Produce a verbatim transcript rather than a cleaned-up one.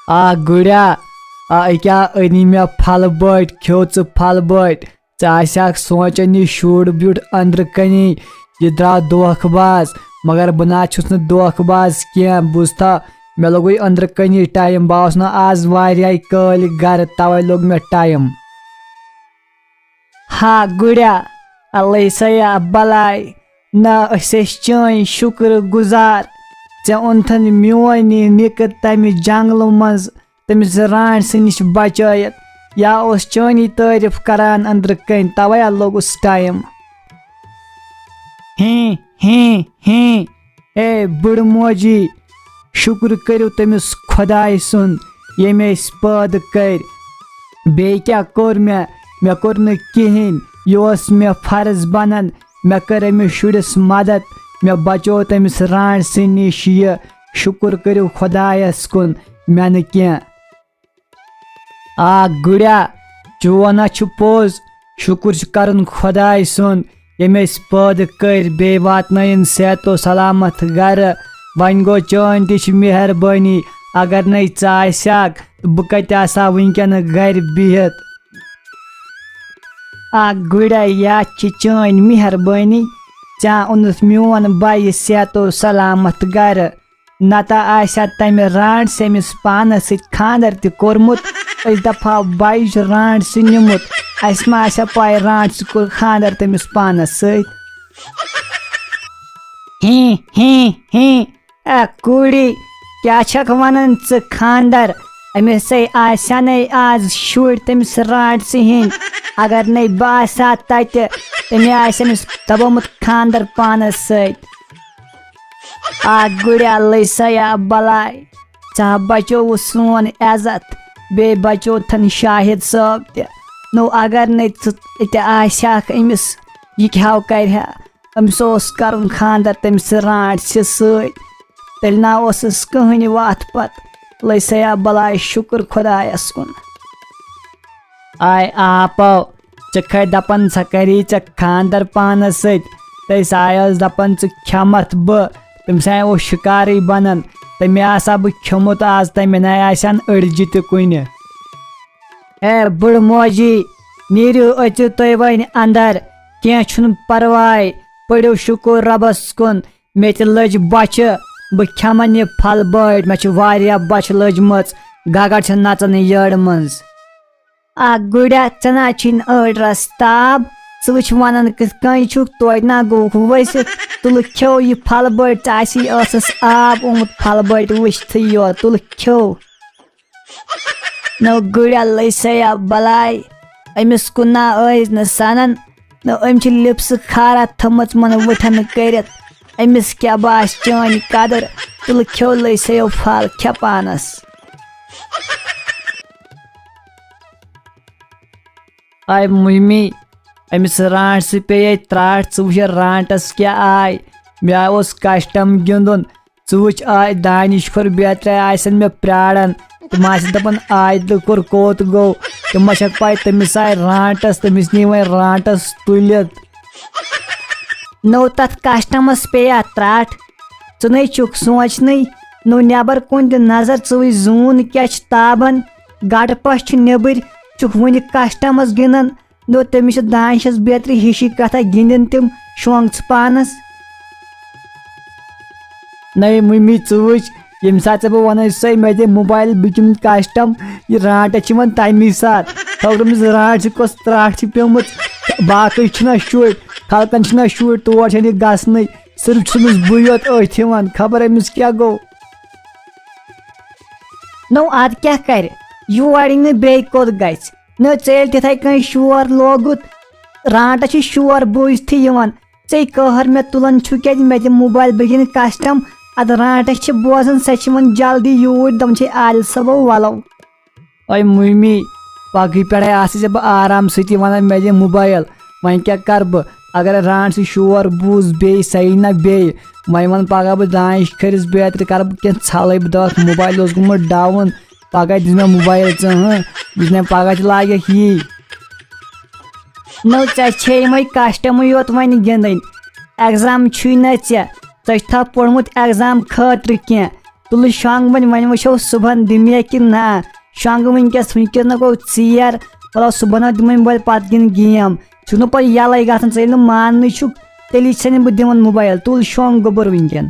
آ گُریا، آ أکیٛاہ أنی مےٚ پھلہٕ بٔٹۍ، کھیوٚو ژٕ پھلہٕ بٔٹۍ؟ ژٕ آسہِ ہاکھ سونٛچان یہِ شُر بیوٗٹھ أنٛدرٕ کَنی، یہِ درٛاو دھوکہٕ باز، مگر بہٕ نہ حظ چھُس نہٕ دھوکہٕ باز کینٛہہ، بوٗزتھا؟ مےٚ لوٚگُے أنٛدرٕ کَنی ٹایم، بہٕ آوُس نہٕ آز واریاہہِ کٲلۍ گَرٕ، تَوَے لوٚگ مےٚ ٹایم۔ ہا گُریا، اللہ سیا بلاے، نہ أسۍ ٲسۍ چٲنۍ شُکر گُزار، ژےٚ اوٚنتھن میون یہِ نِکہٕ تَمہِ جنگلہٕ منٛز، تٔمِس رانٛٹسہٕ نِش بچٲیِتھ۔ یا اوس چٲنی تعریٖف کران أنٛدرٕ کَنۍ، تَوَے ہا لوٚگُس ٹایم۔ ہیں، ہیں، ہیں۔ اے بٕڑٕ موجی، شُکر کٔرِو تٔمِس خۄداے سُنٛد، ییٚمۍ أسۍ پٲدٕ کٔرۍ۔ بیٚیہِ کیٛاہ کوٚر مےٚ؟ مےٚ کوٚر نہٕ کِہیٖنۍ۔ یہِ اوس مےٚ فرض بنان۔ مےٚ کٔر أمِس شُرِس مدد۔ مےٚ بچوو تٔمِس رانٛٹسہٕ نِش یہِ۔ شُکر کٔرِو خۄدایَس کُن، مےٚ نہٕ کینٛہہ۔ آ گُریا، چون ہا چھُ پوٚز، شُکُر چھُ کرُن خۄداے سُنٛد، ییٚمۍ أسۍ پٲدٕ کٔرۍ، بیٚیہِ واتنٲیِن صحت و سلامت گرٕ۔ وۄنۍ گوٚو، چٲنۍ تہِ چھِ مہربٲنی، اگر نَے ژٕ آسہِ ہاکھ، تہٕ بہٕ کتہِ آسہٕ ہا وٕنکیٚن گرِ بِہِتھ؟ آ گُریا، یہِ چھِ چٲنۍ مہربٲنی، ژےٚ اوٚنُتھ میون بایہِ صحت و سلامت گرٕ۔ نتہٕ آسہِ ہا تمہِ رانٛٹسہٕ أمِس پانس سۭتۍ خانٛدر تہِ کوٚرمُت۔ أسۍ دپہٕ ہاو، بایہِ چھُ رانٛٹسہٕ نیوٗمُت۔ اسہِ ما آسہِ ہا پاے رانٛٹسہٕ کوٚر خانٛدر تٔمِس پانس سۭتۍ؟ ہیں، ہیں، ہیں۔ اے کوٗری، کیٛاہ چھکھ ونان ژٕ خانٛدر؟ أمِس ہے آسہِ ہا نے آز شُرۍ تٔمِس رانٛٹسہٕ ہِنٛدۍ۔ اگر نے بہٕ آسہٕ ہا تتہِ، تٔمۍ آسہِ أمِس دبومُت خانٛدر پانس سۭتۍ۔ آ گُریا، لٔج سا یا بلاے، ژےٚ ہا بچووُ سون عزت، بیٚیہِ بچووتھن شاہد صٲب تہِ۔ نو اگر نے ژٕ تہِ آسہِ ہاکھ أمِس، یہِ کیٛاہ ہو کرِ ہا؟ أمِس اوس کرُن خانٛدر تٔمِس رانٛٹسہِ سۭتۍ، تیٚلہِ نا اوسُس کٕہٕنۍ وتھ پتھ۔ لٔج سا یا بلاے، شُکر خۄدایس کُن۔ آے آپو، ژٕ کھے دپان ژٕ کری ژےٚ خانٛدر پانس سۭتۍ؟ تہٕ سایہِ ٲس دپان ژٕ کھٮ۪متھ بہٕ، تٔمۍ سٕے اوس شِکارٕے بنان، تٔمۍ آسہٕ ہا بہٕ کھیوٚمُت آز، تٔمۍ نے آسہِ ہن أڈجہِ تہِ کُنہِ۔ اے بٕڑٕ موجی، نیٖرِو أژِو تُہۍ وۄنۍ اندر، کینٛہہ چھُنہٕ پرواے، پٔرِو شُکُر رۄبس کُن، مےٚ تہِ لٔج بۄچھِ، بہٕ کھٮ۪من یہِ پھل بٲٹۍ، مےٚ چھِ واریاہ بۄچھِ لٔجمٕژ، گگر چھِ نژان یٔڑ منٛز۔ اکھ گُریا، ژےٚ نہ چھُے نہٕ أڑ رس تاب، ژٕ وٕچھ ونان کِتھ کٔنۍ چھُکھ، توتہِ نہ گوٚوُکھ ؤسِتھ، تُلہٕ کھیو یہِ پھل بٔٹۍ، ژےٚ آسی ٲسس آب اومُت پھل بٔٹۍ وٕچھتھٕے یوت، تُلہٕ کھیو۔ نو گُریا لٔج سیا بلاے، أمِس کُن نہ ٲسۍ نہٕ سنان، نو أمۍ چھِ لپسہٕ خارا تھٲمٕژ من وٕٹھن کٔرِتھ، أمِس کیٛاہ باسہِ چٲنۍ قدر، تُلہٕ کھیو لٔج سیو پھل کھےٚ پانس۔ آے مُہِمی، أمِس رانٛٹسہٕ پیٚیے ترٛٹھ، ژٕ وٕچھ رانٛٹس کیٛاہ آے۔ مےٚ اوس کسٹم گِنٛدُن، ژٕ وٕچھ آے دانِش کھۄر بیترِ آسن مےٚ پرٛاران۔ تِم آسن دپان عادلہٕ کھۄر کوٚت گوٚو؟ تِم ما چھکھ پاے تٔمِس آے رانٛٹس، تٔمِس نی وۄنۍ رانٛٹس تُلِتھ۔ نو تتھ کسٹمس پیٚیا ترٛٹھ؟ ژٕ نے چھُکھ سونٛچنٕے۔ نو نٮ۪بر کُن دِ نظر، ژٕ وٕچھ زوٗن کیٛاہ چھِ تابان، گٹہٕ پش چھُ نیٚبٕرۍ، چھُکھ وُنہِ کسٹمس گِنٛدان۔ نو تٔمِس چھِ دانشس بیترِ ہِشی کتھا گِنٛدان تِم، شۄنٛگ ژٕ پانس۔ نَے مُمِی، ژٕ وٕچھ، ییٚمہِ ساتہٕ ژےٚ بہٕ وَنَے سۄے، مےٚ دِ موبایل، بہٕ دِمہٕ کسٹم، یہِ رانٛٹَس چھِ یِوان تَمی ساتہٕ۔ خبر أمِس رانٛٹَس چھِ کۄس ترٛٹھ چھِ پیٚمٕژ، باقٕے چھِنہ شُرۍ، خلقَن چھِنہ شُرۍ، تور چھَنہٕ یہِ گژھنٕے، صرف چھُس أمِس بٕے یوت أتھۍ یِوان، خبر أمِس کیٛاہ گوٚو۔ نو اَدٕ کیٛاہ کَرِ، یور یی نہٕ بیٚیہِ کوٚت گژھِ؟ نہ، ژےٚ ییٚلہِ تِتھَے کٔنۍ شور لوگُت، رانٛٹَس چھِ شور بوٗزتھٕے یِوان۔ ژے قہر مےٚ تُلان چھُ کیٛازِ مےٚ دِ موبایل، بہٕ گِنٛدٕ کسٹم۔ اَدٕ رانٛٹَس چھِ بوزان، سۄ چھِ یِوان جلدی یوٗرۍ، دَپان چھے عادل صٲبو وَلو۔ اے مُمِی، پگہٕے پٮ۪ٹھَے آسہٕ ژےٚ بہٕ آرام سۭتی وَنان مےٚ دِ موبایل۔ وۄنۍ کیٛاہ کَرٕ بہٕ؟ اگر رانٛٹَس شور بوٗز بیٚیہِ، سۄ یی نہ بیٚیہِ۔ وۄنۍ وَنہٕ پگاہ بہٕ دانِش کھٔرِس بیترِ، کَرٕ بہٕ کینٛہہ ژھَلٕے، بہٕ دَپَکھ موبایل اوس گوٚمُت ڈاوُن۔ پگاہ دِژ مےٚ موبایل ژٕ، ہاں، بہٕ چھُس دَپان پگاہ تہِ لاگَکھ یی۔ نو، ژےٚ چھے یِمَے کسٹمٕے یوت وۄنۍ گِنٛدٕنۍ، ایگزام چھُے نہ ژےٚ، ژےٚ چھُتھا پوٚرمُت ایگزام خٲطرٕ کینٛہہ؟ تُلہٕ شۄنٛگ وۄنۍ، وۄنۍ وٕچھو صُبحن دِمہِ یا کِنہٕ نہ۔ شۄنٛگہٕ وٕنکیٚس، وٕنکیٚس نہ گوٚو ژیر، وَلہٕ صُبحن دِمہٕ بہٕ پَتہٕ گِنٛدٕ گیم۔ چھُکھ نہٕ پَتہٕ یَلَے گژھان، ژٕ ییٚلہِ نہٕ ماننٕے چھُکھ، تیٚلی چھَنہٕ بہٕ دِوان موبایل۔ تُل شۄنٛگ گوٚبُر وٕنکیٚن۔